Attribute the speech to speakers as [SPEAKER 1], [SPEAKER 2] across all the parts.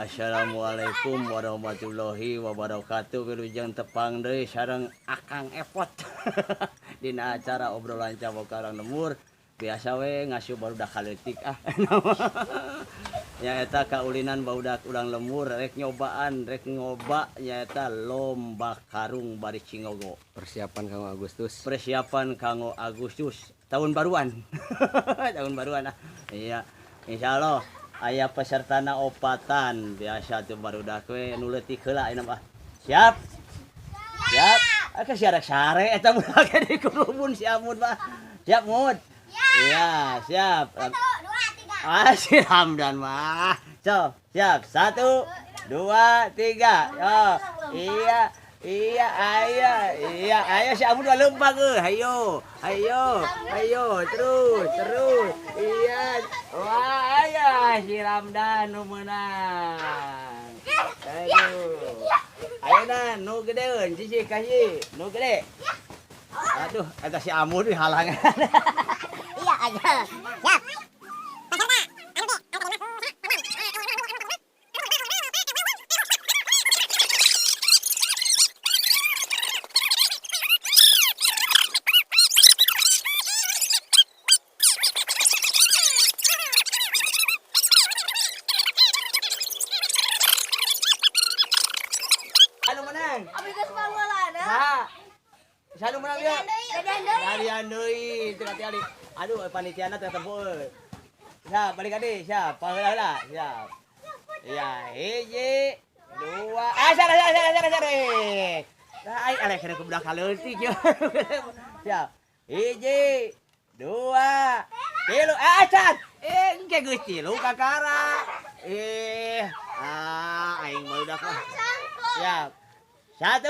[SPEAKER 1] Assalamualaikum warahmatullahi wabarakatuh. Wilujeng tepang deui sareng Akang Epot. Dina acara obrolan caboka urang lembur. Biasa we ngasuh barudak kaleutik ah. Nyaeta kaulinan barudak urang lembur rek nyobaan rek ngoba nyaeta lomba karung bari cingogo.
[SPEAKER 2] Persiapan kanggo Agustus.
[SPEAKER 1] Persiapan kanggo Agustus tahun baruan. Tahun baruan ah. Iya, insyaallah aya pesertana opatan biasa tuh barudak we nu leutik heula ayeuna mah. Siap? Siap. Ka siarek sare eta budak di kurubun si Amud mah. Siap Mud? Iya, siap.
[SPEAKER 3] 1, 2, 3.
[SPEAKER 1] Ah, si Ramdan mah. So, siap. 1, 2, 3. Oh, iya. Iya, ayo, iya, ayo si Amud lempang euy. Ayo, ayo, ayo, terus, terus. Iya. Wah, ayo si Ramdan nu meunang. Aduh. Ayo nan, nu gedeun, sisi kasih, nu gede. Aduh, eta si Amud di halangan.
[SPEAKER 3] Iya, ayo. Siap.
[SPEAKER 1] Anu menang?
[SPEAKER 3] Abi geus pangolana.
[SPEAKER 1] Saha? Saha nu menang ieu?
[SPEAKER 3] Dadian deui.
[SPEAKER 1] Dadian deui, teu katingali. Aduh, panitiana teu tempo euy. Siap, balik adi, siap. Paheula heula, siap. Iya, 1, 2. Ah, salah, salah, salah, salah, salah. Nah, ai aleh kena ke belakang leutik ieu. Siap. 1, 2, 3. Ah, can. Engke geus 3 kakara. Ah, aing barudak mah. Siap. 1,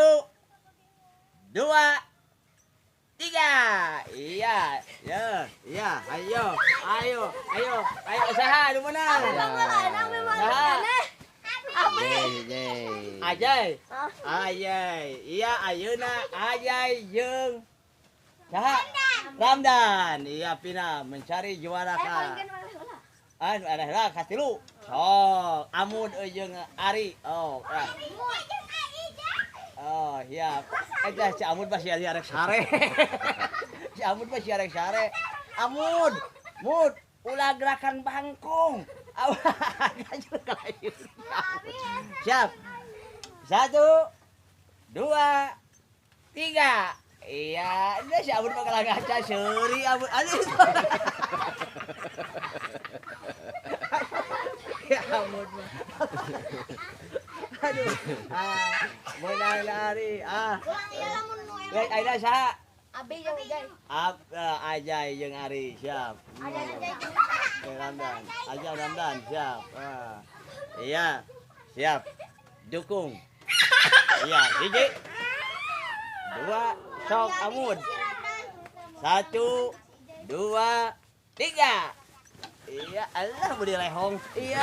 [SPEAKER 1] 2, 3. Iya, ya, iya, ayo, ayo, ayo, ayo, saha nu meunang? Saha? Ajay. Ajay. Iya, ayeuna Ajay jeung saha? Ramdan. Iya, pina mencari juara ka. Anu ada heula ka 3. Sok, Amud jeung Ari. Oh, ah. Oh, iya. Eta si Amud mah sia arek sare. Si Amud mah sia arek sare. Amud, Mud, ulah gerakan bangkong. Siap. 1, 2, 3. Iya, ini si Amud mah kalah ngaca seuri Amud. Aduh. Ya Amud mah. Aduh. Ah, menang lari. Ah. Baik, ayeuna saha?
[SPEAKER 3] Abi jeung Ajay.
[SPEAKER 1] Ajay jeung Ari, siap. Ajay Ramdan. Ajay Ramdan, siap. Ah. Iya, siap. Dukung. Iya, 1, 2, sok Amud. 1, 2, 3. Iya, Allah budi lehong. Iya.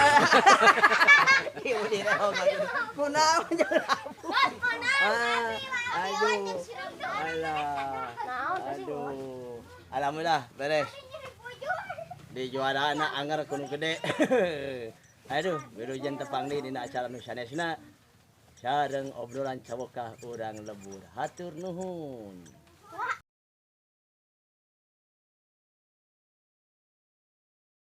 [SPEAKER 1] Iya budi lehong. Kunaon jeung Amud. Ah, aduh. Alah. Aduh. Alhamdulillah beres. Di juara anak anger kuno gede. Aduh, wilujeng tepang deui dina acara nu sanesna. Sareng obrolan caboka urang lembur. Hatur nuhun.